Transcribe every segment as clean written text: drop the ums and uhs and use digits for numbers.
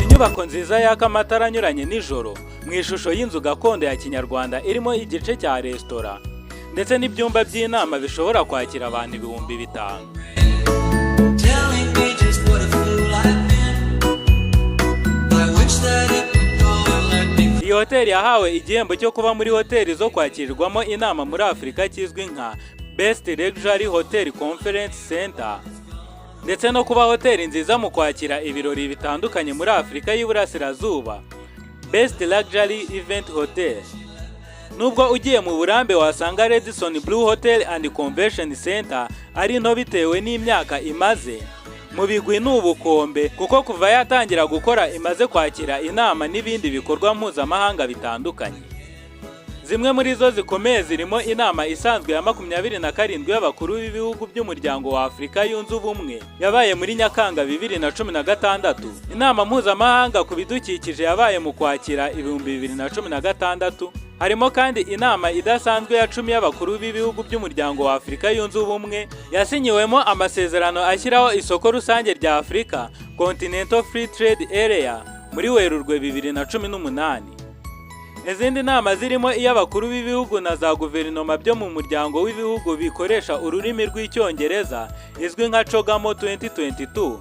Inyubako nziza yaka amatara anyuranye nijoro mu ishusho y'inzu gakondo ya kinyarwanda, irimo igice cya resitora ndetse n'ibyumba by'inama bishobora kwakira abantu 5000. Telling me just what a fool I've been. I wish that it would go and let me Iyi hoteli yahawe igihembo cyo kuba muri hoteli zo kwakirirwamo inama muri Afurika kizwi nka Best Luxury Hotel Conference Center, ndetse no kuba hoteli nziza mu kwakira ibirori bitandukanye muri Afurika y'Iburasirazuba, Best Luxury Event Hotel. Nubwo ugiye mu burambe wasanga Radisson Blu Hotel and Convention Center ari nto bitewe n'imyaka imaze, mu bigwi ni ubukombe, kuko kuva yatangira gukora imaze kwakira inama n'ibindi bikorwa mpuzamahanga bitandukanye. Zimwe muri zo zikomeye zirimo inama isanzwe ya 27 y'abakuru b'ibihugu by'Umuryango wa Afurika Yunze Ubumwe yabaye muri Nyakanga 2016, inama mpuzamahanga ku bidukikije yabaye mu Kwakira 2016. Harimo kandi inama idasanzwe ya 10 y'abakuru b'ibihugu by'Umuryango wa Afurika Yunze Ubumwe yasinyiwemo amasezerano ashyiraho isoko rusange rya Afurika, Continental Free Trade Area, muri Werurwe 2018. Izindi nama zirimo iy'abakuru b'ibihugu na za guverinoma byo mu muryango w'ibihugu bikoresha ururimi rw'Icyongereza izwi nka CHOGM 2022,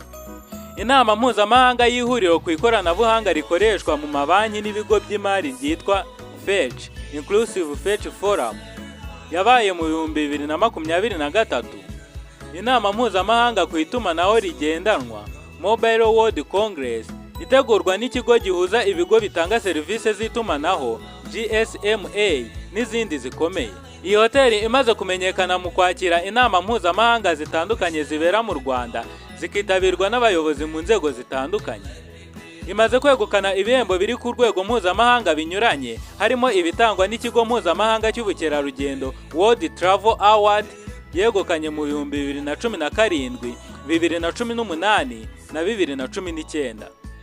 inama mpuzamahanga y'ihuriro ku ikoranabuhanga rikoreshwa mu mabanki n'ibigo by'imari ryitwa FEC Inclusive FEC Forum yabaye mu 2023, inama mpuzamahanga ku itumanaho rigendanwa, Mobile World Congress, itegurwa n'ikigo gihuza ibigo bitanga serivisi z'itumanaho GSMA, n'izindi zikomeye. Iyi hoteli imaze kumenyekana mu kwakira inama mpuzamahanga zitandukanye zibera mu Rwanda, zikitabirwa n'abayobozi mu nzego zitandukanye. Imaze kwegukana ibihembo biri ku rwego mpuzamahanga binyuranye, harimo ibitangwa n'ikigo mpuzamahanga cy'ubukerarugendo World Travel Award yegukanye mu 2017, 2018 na 2019.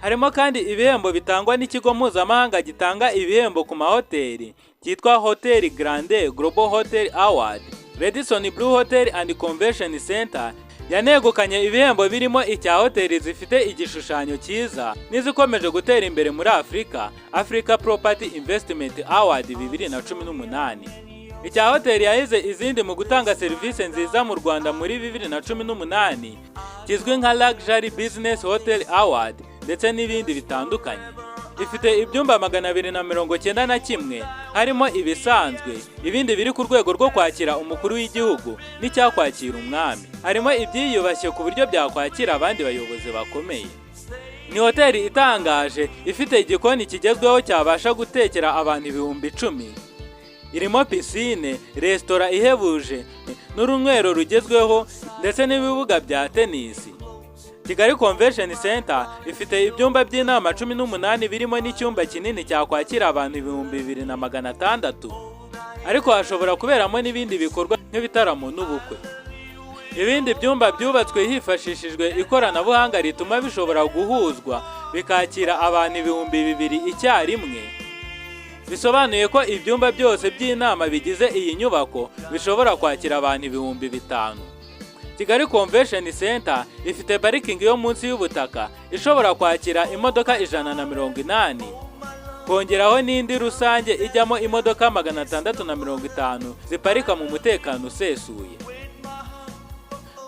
Harimo kandi ibihembo bitangwa n'ikigo mpuzamahanga gitanga ibihembo ku mahoteli cyitwa Hotel Grande Global Hotel Award. Radisson Blu Hotel and Convention Center yanegukanye ibihembo birimo icya hoteli zifite igishushanyo cyiza n'izikomeje gutera imbere muri Afurika, Africa Property Investment Award 2018, icya hoteli yahize izindi mu gutanga serivisi nziza mu Rwanda muri 2018 kizwi nka Luxury Business Hotel Award, ndetse n'ibindi bitandukanye. Ifite ibyumba 291, harimo ibisanzwe, ibindi biri ku rwego rwo kwakira umukuru w'igihugu n'icyakwakira umwami. Harimo ibyiyubashye ku buryo byakwakira abandi bayobozi bakomeye. Ni hoteli itangaje ifite igikoni kigezweho cyabasha gutekera abantu 10,000. Irimo pisine, resitora ihebuje n'urunywero rugezweho, ndetse n'ibibuga bya tenisi. Kigali Convention Center ifite ibyumba by'inama 18, birimo n'icyumba kinini cyakwakira abantu 2600, ariko hashobora kuberamo n'ibindi bikorwa nk'ibitaramo n'ubukwe. Ibindi byumba byubatswe hifashishijwe ikoranabuhanga rituma bishobora guhuzwa bikakira abantu 2000 icyarimwe. Bisobanuye ko ibyumba byose by'inama bigize iyi nyubako bishobora kwakira abantu 5000. Kigali Convention Center ifite parikingi yo munsi y'ubutaka ishobora kwakira imodoka 180, kongeraho n'indi rusange ijyamo imodoka 650 ziparika mu mutekano usesuye.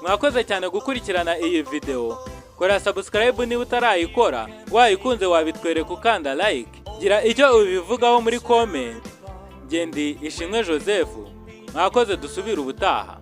Mwakoze cyane gukurikirana iyi video. Kora subscribe niba utarayikora. Wayikunze wabitwereka ukanda like. Gira icyo ubivugaho muri comment. Ngendi Ishimwe Joseph, mwakoze, dusubire ubutaha.